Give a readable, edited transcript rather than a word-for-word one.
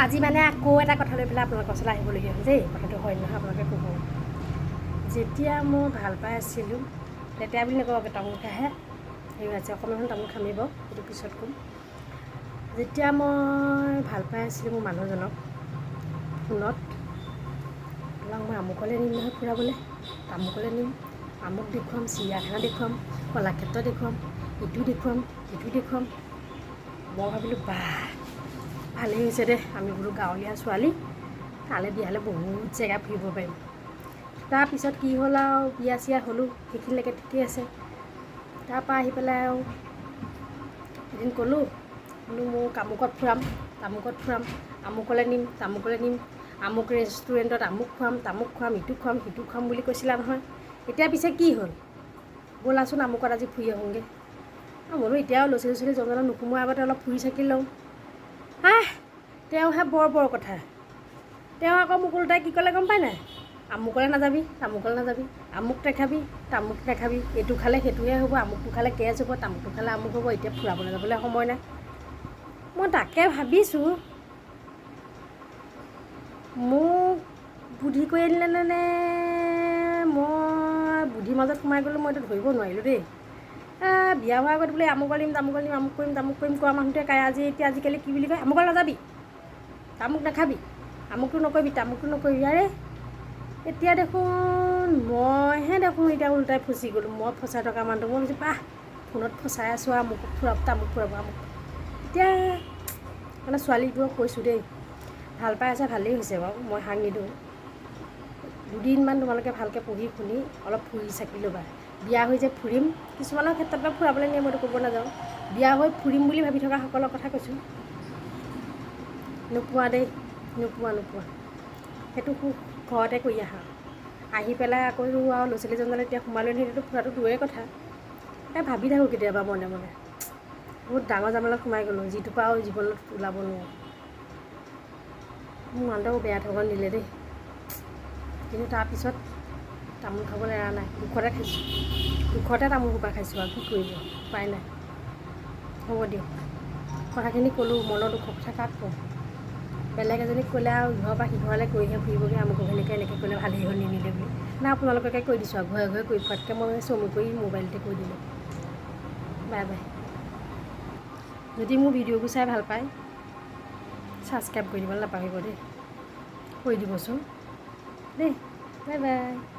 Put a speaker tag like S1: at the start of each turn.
S1: আজি মানে আকৌ এটা কথা লৈ পেলাই আপোনালোকৰ ওচৰলৈ আহিবলগীয়া হ'ল দেই। কথাটো হয় নহয়, আপোনালোকে ক'ব। যেতিয়া মই ভাল পাই আছিলোঁ, তেতিয়া বুলি নকওঁ, তামোল খাইহে হেৰি আছে, অকণমান তামোল খামিব, সেইটো পিছত ক'ম। যেতিয়া মই ভাল পাই আছিলোঁ মোৰ মানুহজনক ফোনত, তোমাক মই আমুকলৈ নিম নহয় ফুৰাবলৈ, তামুকলৈ নিম, আমুক দেখুৱাম, চিৰিয়াখানা দেখুৱাম, কলাক্ষেত্ৰ দেখুৱাম, ইটো দেখুৱাম, সিটো দেখুৱাম। মই ভাবিলোঁ, বাহ, ভালেই হৈছে দে, আমি বোলো গাঁৱলীয়া ছোৱালী, তালৈ বিয়া হ'লে বহুত জেগা ফুৰিব পাৰিম। তাৰপিছত কি হ'ল আৰু, বিয়া চিয়া হ'লোঁ, সেইখিনিলৈকে ঠিকেই আছে। তাৰপৰা আহি পেলাই আৰু এদিন ক'লোঁ বোলো, মোক আমুকত ফুৰাম, তামুকত ফুৰাম, আমুকলৈ নিম, তামুকলৈ নিম, আমুক ৰেষ্টুৰেণ্টত আমুক খুৱাম, তামুক খুৱাম, ইটো খুৱাম, সিটো খুৱাম বুলি কৈছিলা নহয়, এতিয়া পিছে কি হ'ল? ব'লাচোন, আমুকত আজি ফুৰি আহোঁগৈ। বোলো এতিয়াও ল'ৰা ছোৱালী ছোৱালী জঞ্জালত নোসোমোৱাৰ আগতে অলপ ফুৰি চাকি লওঁ। আহ, তেওঁহে বৰ বৰ কথা। তেওঁ আকৌ মোক ওলোটাই কি ক'লে গম পাই নাই? আমুকলৈ নাযাবি, তামুকলৈ নাযাবি, আমুক নাখাবি, তামুক নাখাবি, এইটো খালে সেইটোহে হ'ব, আমুকটো খালে গেছ হ'ব, তামুকটো খালে আমুক হ'ব, এতিয়া ফুৰাবলৈ যাবলৈ সময় নাই। মই তাকে ভাবিছোঁ, মোক বুদ্ধি কৰি আনিলে নে মই বুদ্ধিৰ মাজত সোমাই গ'লোঁ, মই এইটো ধৰিব নোৱাৰিলোঁ দেই। বিয়া হোৱাৰ আগত বোলে আমুকলৈ নিম, তামুকলৈ নিম, আমুক কৰিম, তামুক কৰিম কোৱা মানুহটোৱে কাই আজি এতিয়া আজিকালি কি বুলি কয়? আমুকলৈ নাযাবি, তামুক নাখাবি, আমুকটো নকৰিবি, তামুকটো নকৰিবি। আৰে, এতিয়া দেখোন মইহে দেখোন এতিয়া ওলোটাই ফচি গ'লোঁ। মই ফচাই থকা মানুহটো, মই ভাবিছোঁ, বাহ, ফোনত ফচাই আছোঁ আৰু আমুক ফুৰাব, তামুক ফুৰাব, আমুক। এতিয়া মানে ছোৱালীবোৰক কৈছোঁ দেই, ভাল পাই আছে, ভালেই হৈছে বাৰু, মই হাক নিদিওঁ। দুদিনমান তোমালোকে ভালকৈ পঢ়ি শুনি অলপ ফুৰি চাকি ল'বা। বিয়া হৈ যে ফুৰিম, কিছুমানৰ ক্ষেত্ৰত বাৰু ফুৰাবলৈ নিয়ে, মইতো ক'ব নাযাওঁ। বিয়া হৈ ফুৰিম বুলি ভাবি থকাসকলৰ কথা কৈছোঁ, নোপোৱা দেই, নোপোৱা, নোপোৱা। সেইটো সুখ ঘৰতে কৰি আহা। আহি পেলাই আকৌ আৰু ল'ৰা ছোৱালী জঞ্জালত এতিয়া সোমালোঁ, সেইটোতো ফুৰাটো দূৰৰে কথা। তাকে ভাবি থাকোঁ কেতিয়াবা মনে মনে, বহুত ডাঙৰ জামেলাত সোমাই গ'লোঁ, যিটোৰ পৰা আৰু জীৱনত ওলাব নোৱাৰোঁ। মোৰ মানুহটোৱে বেয়া ঠগন দিলে দেই। কিন্তু তাৰপিছত তামোল খাবলৈ এৰা নাই, দুখতে খাইছোঁ, দুখতে তামোল সোপা খাইছোঁ। আৰু কি কৰিব, উপায় নাই। হ'ব দিয়ক, কথাখিনি ক'লোঁ। মনৰ দুখৰ কথা কাক ক'ম? বেলেগ এজনীক ক'লে আৰু ইঘৰৰ পৰা সিঘৰলৈ কৰিহে ফুৰিবগৈ, আমুক সেনেকৈ এনেকৈ ক'লে ভালেই হ'ল নিনিলে বুলি। না, আপোনালোককে কৈ দিছোঁ আৰু ঘৰে ঘৰে কৰি ফুৰাতকৈ মই চমু কৰি মোবাইলতে কৈ দিলোঁ। Bye bye. যদি মোৰ ভিডিঅ'বোৰ চাই ভাল পায়, ছাবস্ক্ৰাইব কৰি দিবলৈ নাপাহৰিব দেই, কৰি দিবচোন দেই। Bye bye.